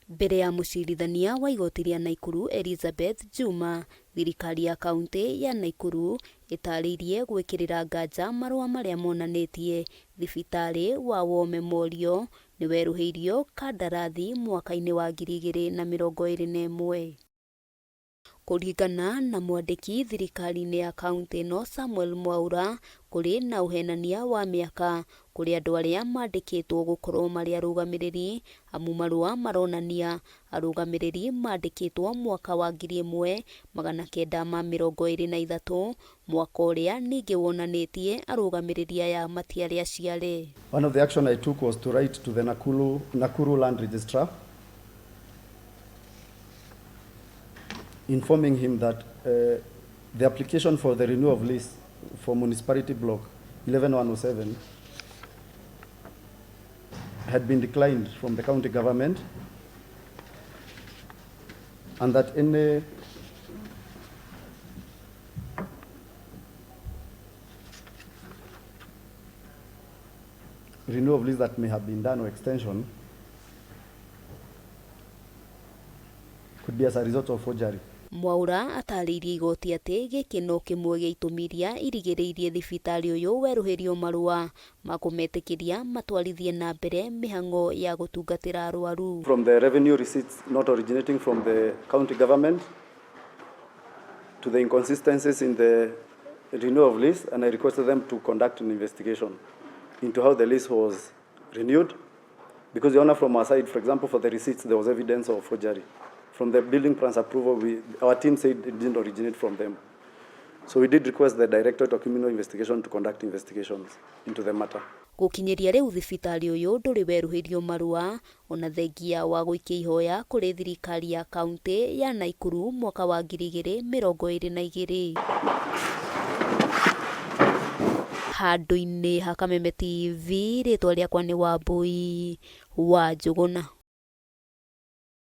Mbere ya mũcirithania wa igoti rĩa Naikuru Elizabeth Juma, thirikari ya kauntĩ ya Naikuru ĩtarĩirie gwĩkĩrĩra nganja marũa marĩa monanĩtie thibitarĩ wa War Memorial nĩ werũhĩirio kandarathi mwaka-inĩ wa 2021. Kũringana na mwandĩki thirikari-inĩ ya kauntĩ ĩno Samuel Mwaura, kũrĩ na ũhenania wa mĩaka kũrĩ andũ arĩa mandĩkĩtwo gũkorwo marĩ arũgamĩrĩri amu marũa maronania arũgamĩrĩri mandĩkĩtwo mwaka wa 1923, mwaka ũrĩa ningĩ wonanĩtie arũgamĩrĩri aya matiarĩ aciare. One of the action I took was to write to the Nakuru, Nakuru Land Registrar informing him that the application for the renewal of lease for municipality block 11107 had been declined from the county government and that any renewal of lease that may have been done or extension could be as a result of forgery. Mwaura atarĩirie igoti atĩ gĩkĩ no kĩmwe gĩa itũmi iria irigĩrĩirie thibitarĩ ũyũ werũhĩrio marũa ma kũmetĩkĩria matwarithie na mbere mĩhang'o ya gũtungatĩra arwaru. From the revenue receipts not originating from the county government to the inconsistencies in the renewal of lease, and I requested them to conduct an investigation into how the lease was renewed, because the owner from our side, for example, for the receipts, there was evidence of forgery. From the building plans approval, our team said it didn't originate from them. So we did request the Directorate of Criminal Investigation to conduct investigations into the matter. Gũkinyĩria rĩu thibitarĩ ũyũ ndũrĩ werũhĩrio marũa ona thengia wa gũikia ihoya kũrĩ thirikari ya kauntĩ ya Naikuru mwaka wa 2022. Handũ-inĩ ha Kameme TV, rĩtwa rĩakwa nĩ Wambui wa Njũgũna.